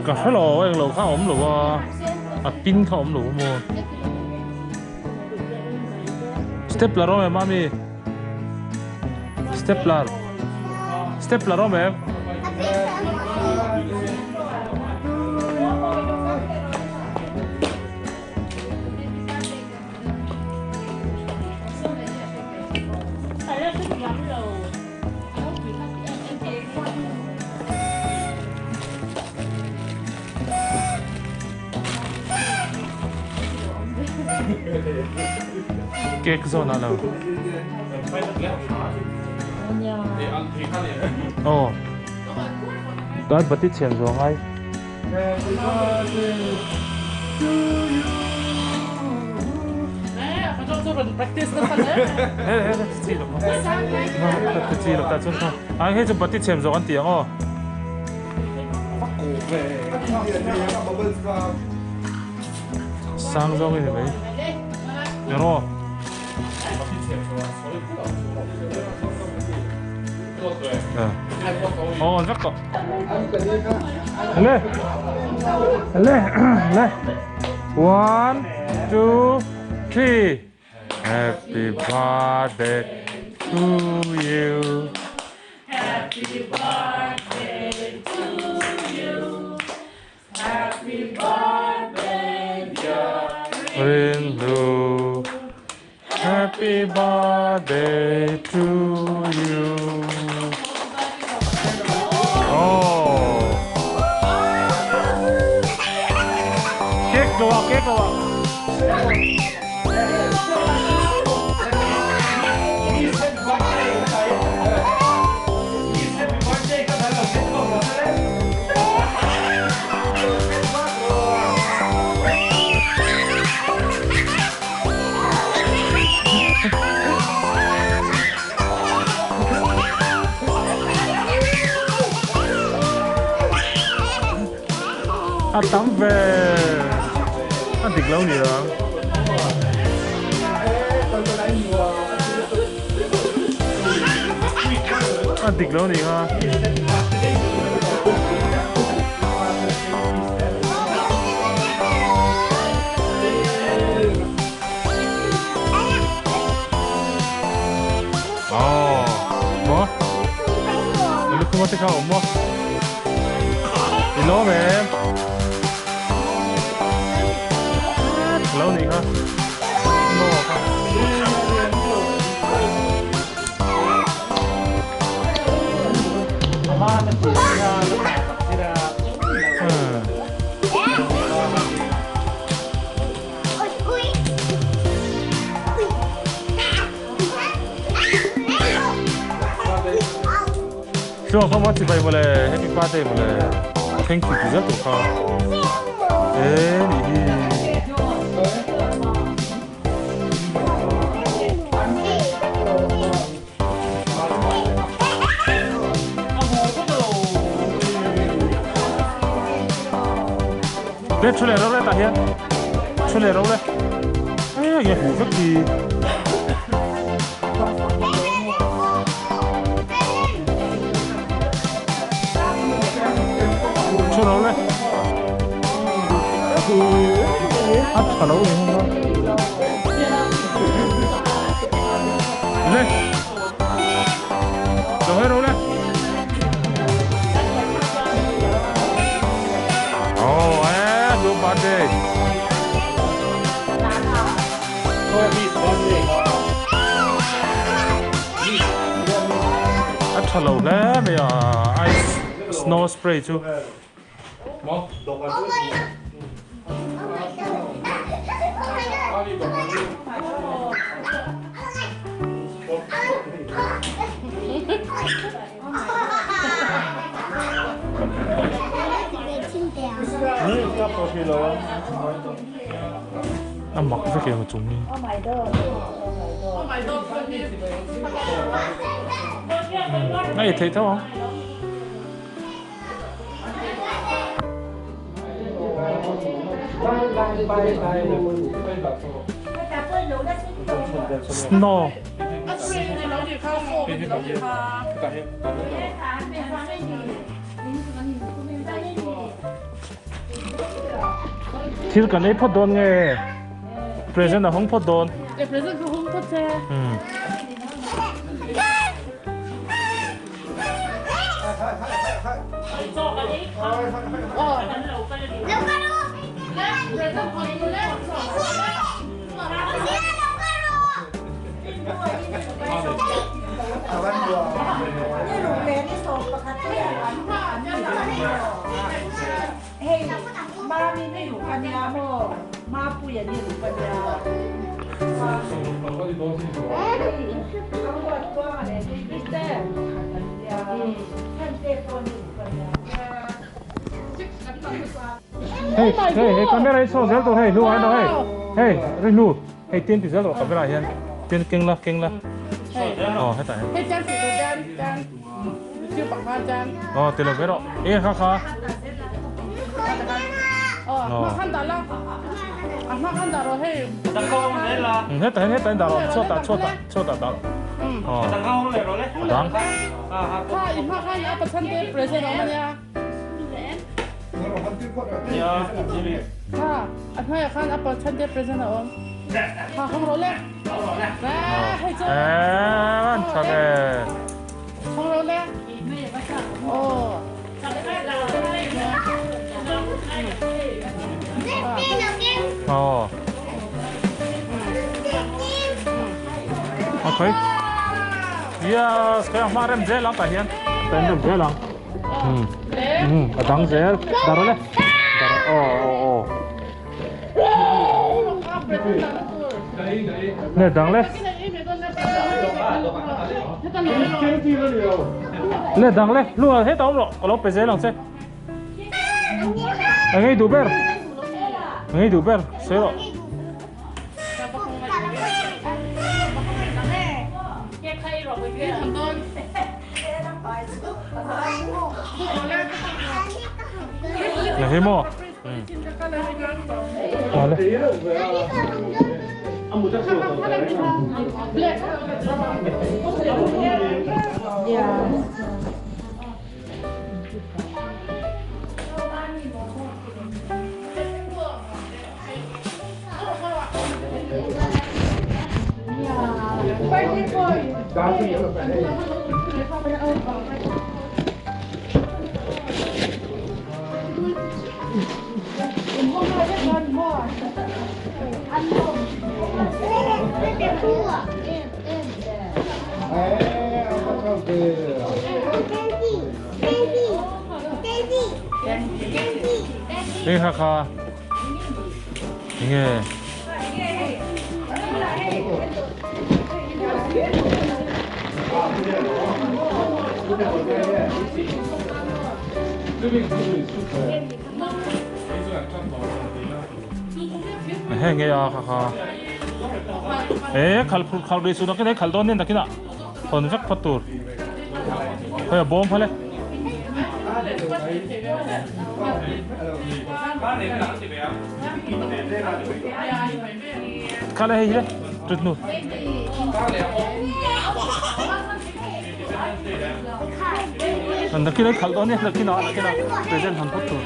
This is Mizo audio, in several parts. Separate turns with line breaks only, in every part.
Ka hre lo eng lo kha a awm lo a a pin kha a awm lo maw stepler awm em mami stepler stepler awm em. Cake zawn ah lo. Aw. Dai bati chhem zawng ai. Ai hei chu bati chhem zawk an ti ang aw. Sang zawng in ni mai. Ero. Aw an vek tawh. Le. Le. Le. One, two, three. Happy birthday to you.
Happy birthday to you. Happy birthday dear
Rinhlu. Happy birthday to you. Oh. Cake lo ah, cake lo ah. A tam ve a dik lo ni ang. A dik lo ni kha. Aw maw lukhum te kha a awm maw i lawm em lo nih kha maw kha. Chuan kha maw chibai mawle happy birthday mawle thank you ti zet tur kha e nih hi. Le thu leh ro le tah hian thu leh ro le e nge huh vek hi. Thu ro le a tha lo ni hung le lo he ro le. Oh, eh, good birthday. A tha lo hle mai a, ice snow spray chu. A mak vek em a chung hi. A ei theih tho ang. Snow. Thil kan ei phawt dawn nge present a hawng phawt dawn.
Present ka hawng phawt che.
Hei hei hei camera hi chhuak zel tur hei hnu ah hian hei hei ri hnu hei tin ti zel rawh camera ah hian tin keng la keng la aw hetah hian
Hei chan ti tur chan chan thil pakhat chan
aw ti lo ve rawh e kha kha
aw hma khan dah la a hma khan dah rawh hei
hetah hian hetah hian dah rawh chhuatah chhuatah chhuatah dah rawh aw a dang
kha i hma khan a pathian te present awm ania kha a hnuaiah khan a pathian te present a awm kha hawng rawh le hei chu
an tha ve
hawng rawh le aw
aw okay yes kaya hma rem zel ang tah hian rem zel ang um a dang zel dah rawh le dah rawh aw aw aw le dang le le dang le lu ah hetah awm rawh ka lo pe zel ang che a ngei duh ber a ngei duh ber sawi rawh. Là hi maw? Awle. Hei kha kha. Enge. Hei nge a kha kha. E khal phur khal ri su nakin hei khal dawn nen nakinah hawn vek phawt tur. Hei a bawm phal e. Kha le hei hi le tut nu. Nakin hei khal dawn nia nakinah nakinah present han phawt tur.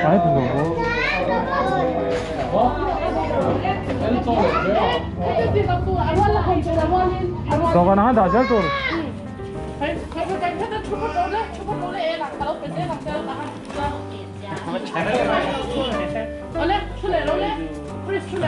Ai phun lo. Dawhkan ah dah zel tur.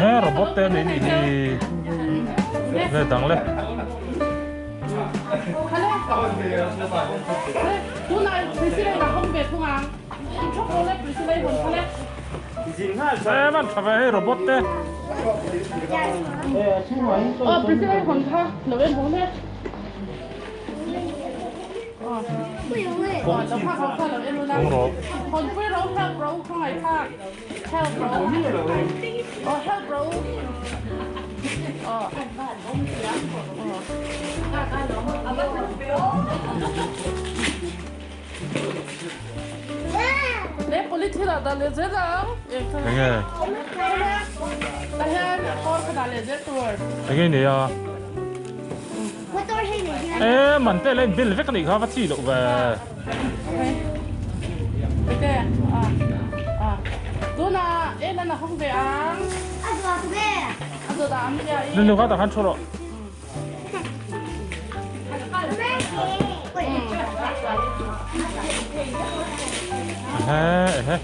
He robot te nei nih hi le dang le. Em an tha ve hei robot te. Hawng rawh. Enge? Enge i nei a? E man te la in bel vek a nih kha va chi loh ve. Nunu kha tah khan thu rawh. Ehe ehe.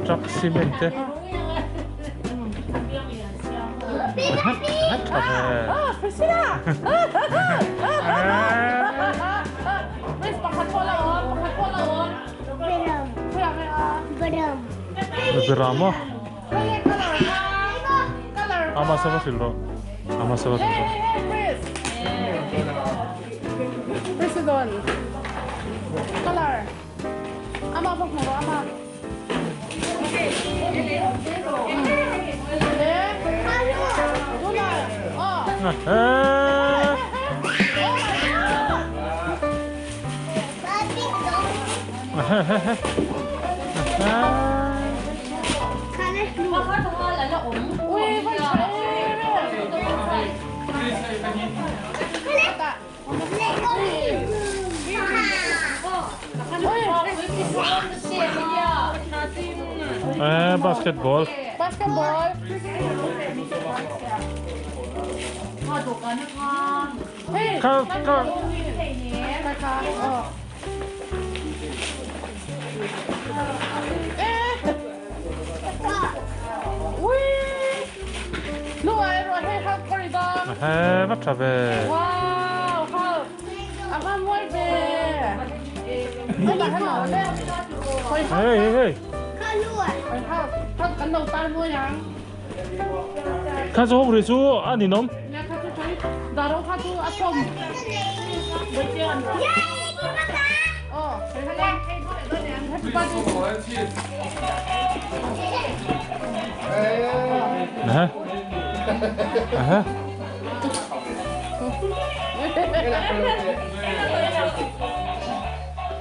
Truck cement te Rama Ama sava hrilh rawh Ama sava hrilh rawh Basketball.
Basketball.
Ka ka. He va tha ve. Hey hey hey. Kha chu hawk ri chu a ninawm. Aha. Aha.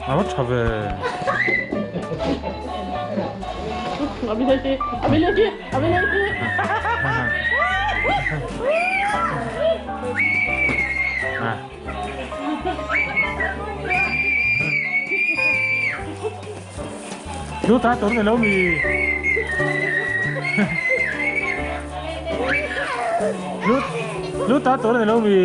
A va tha ve. Lu ta tur ni lo mi. Lu lu ta tur ni lo mi.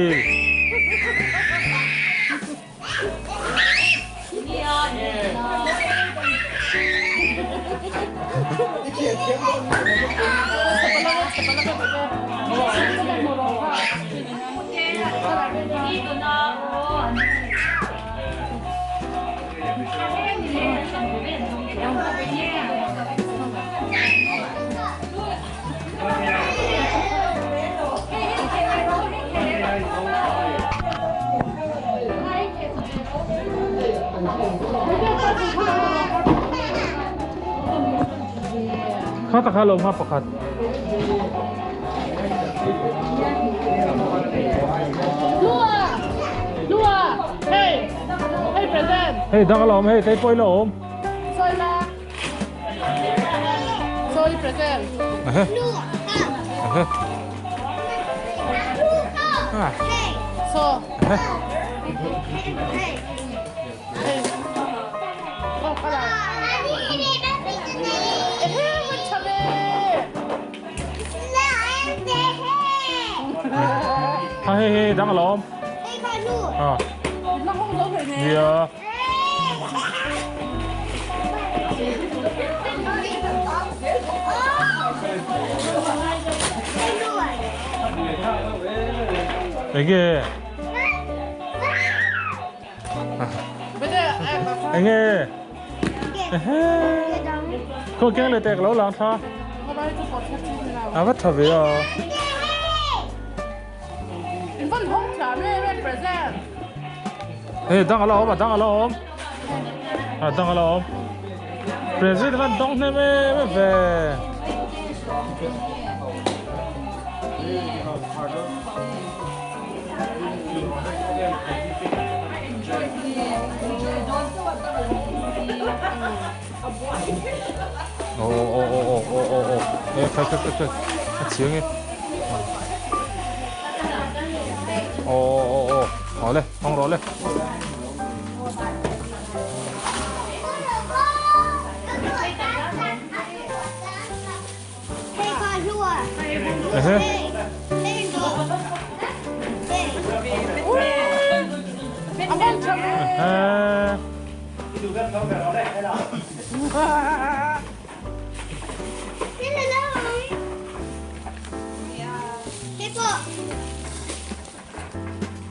Kha tak kha lo nga pakhat.
Lua! Lua! Hey! Hey present!
Hei dang alawm hei tei pawh i la awm.
Sawi la. Sawi present.
Ehe. Ehe.
So.
Kha hei hei dang alawm. À. Yeah. Enge? Enge? Ko keng le tek lo lang tha. A va tha ve a. Hey, dang ala om, dang ala om. À, dang ala om. Present van dong ne me me ve. Oh oh oh oh oh oh oh. Eh, khai khai khai khai. A chiang e. Oh oh oh. Hao le, hong ro le.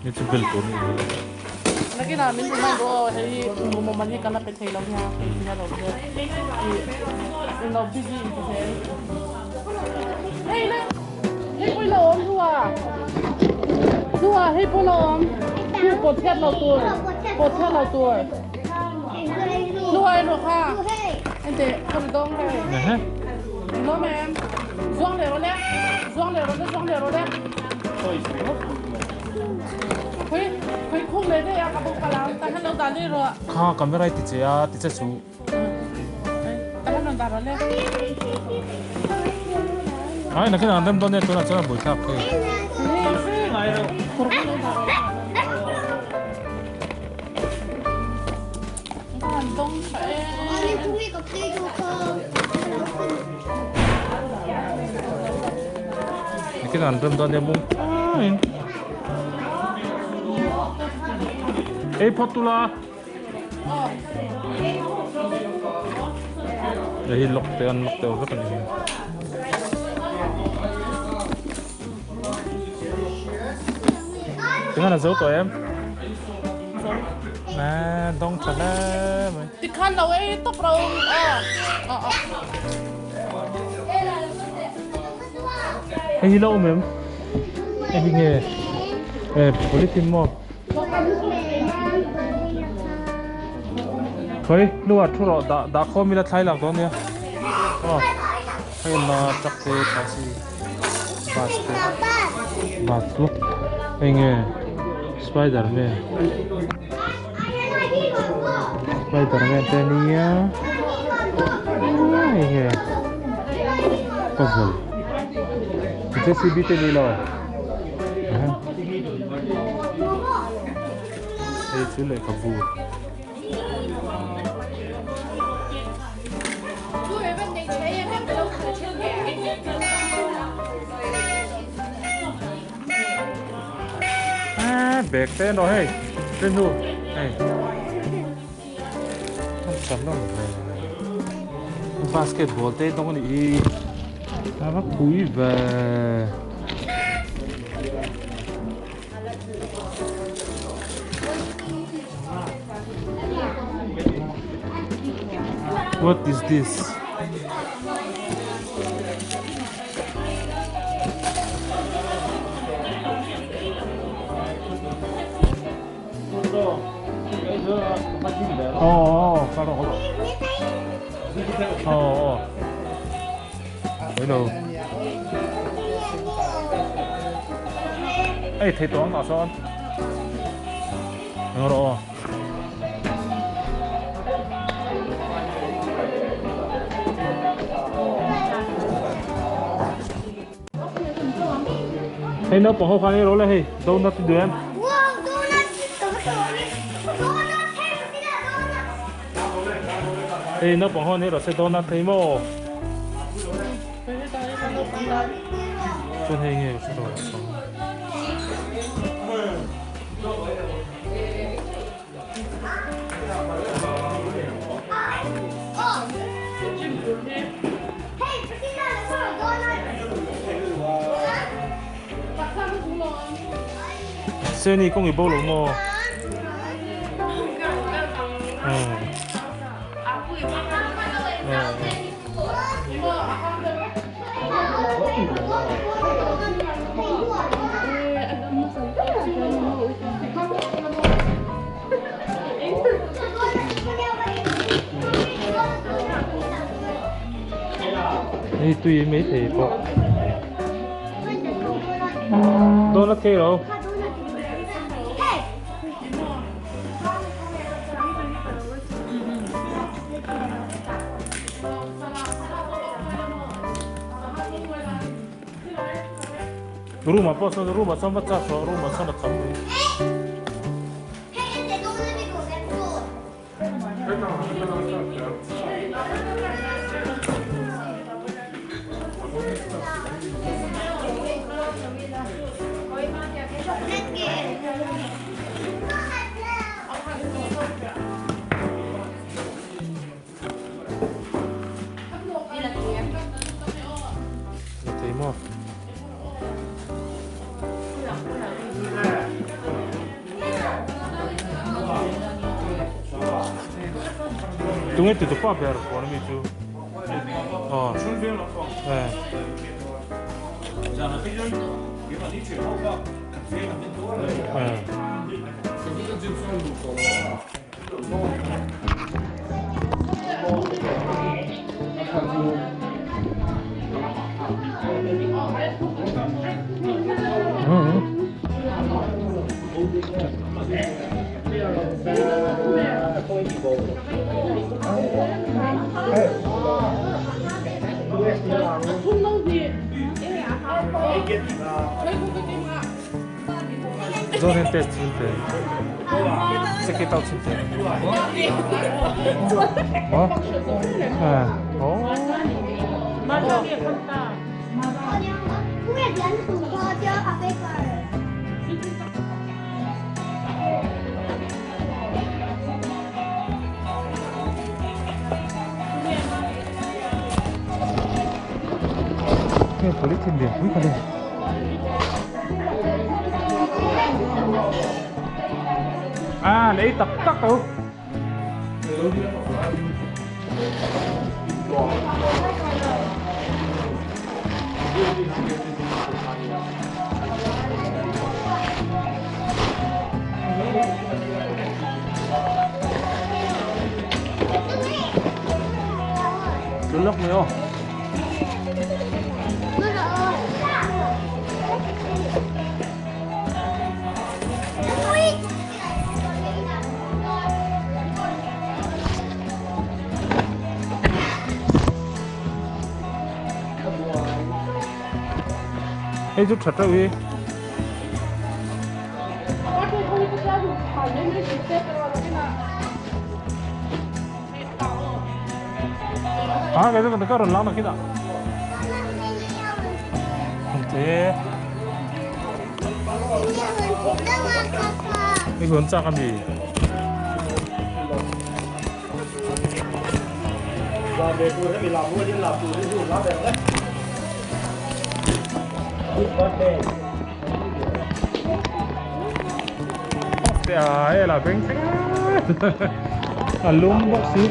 It's a bill to me.
Lagi namin tumay ro hei mo man hi kana pe thei lo nya nya lo ke. In lo busy in te. Hey le. Hei poi lo om hua. Hua hei poi lo om. Hu po thiat lo tur. Po thiat lo tur. Hua lo kha. Ente ko dong he.
Nè.
Lo mem. Zuang le ro le. Zuang le ro le zuang le ro le. 佢佢哭你啲啊，个冇㗎啦，但係老大呢個，
Kha camera ti che a ti che su.
但係老大咧。
Ai na kina andam don ne to na chana boi thap ke. Kina andam don ne mung. Ai. Ei potula. Hei lock te unlock te vek ani. Tiếng là dấu tụi em. Nè, đông thật đấy.
Thì khăn đâu ấy tóc đâu.
Hei lâu mềm. Em bị nghe. Ê, polythene mo. Thôi, lúa thu rồi, đã khó mi là thay lạc đó nè. Ờ. Hay là chắc thế taxi. Bus te. Bus lo. Hei nghe. Spider-Man. Spider-Man te nia. Hei nghe. Puzzle. JCB te ni lo. Hei chú lại cả vua. À, bẹt tên rồi hey, tên nu, hey, không chắn đâu, basketball tên đâu có đi, à bắt cúi về. What is this? 어, 가로 가로. 어. Hello. Ê, thấy toán nào son? Rồi. Hei naupang ho khan ei rawh le hei donut i duh em? Hei naupang ho an ei rawh se donut hei maw? Chuan hei nge ka hre lo ang. Seni kawng i bo lo maw? Hei tui mai thei pawh dawn a thei lo. Room ah pawh sawn room ah sawn va charge rawh room ah sawn a tam mai. La thei maw? Tunge ti tupa ber pawn ami chu? Aw. Eh. Eh. Zawn hian test chhin teh. Check it out chhin teh. Maw? Ah. Oh. Heng polythene lian pui kha le. À, lấy tak tak tao. Lulok mai aw. Hei chu tha teuh hi. A cái này ka rawn lang na khitah. Te. Hei huan chak a mi. Te a hei la beng thleng a lum bawk si.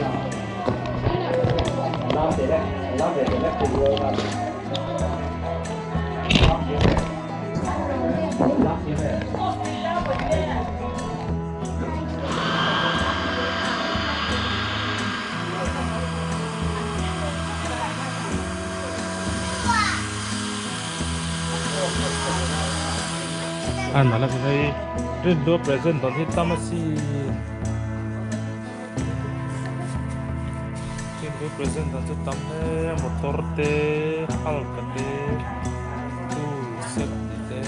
An ala hei rin dua present dawn hi tam a si rin dua present dawn chu tam hle a motor te halka te tool set te.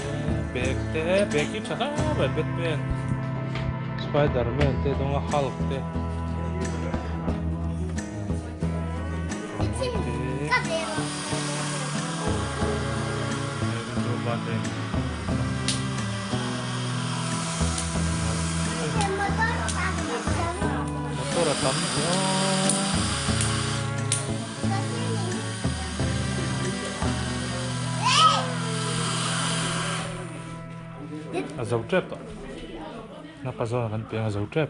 te bag hi tha hle mai Batman Spiderman te dawnga Hulk te Motor a tam A zo tep tawh. Napa zawn kan piang a zo tep.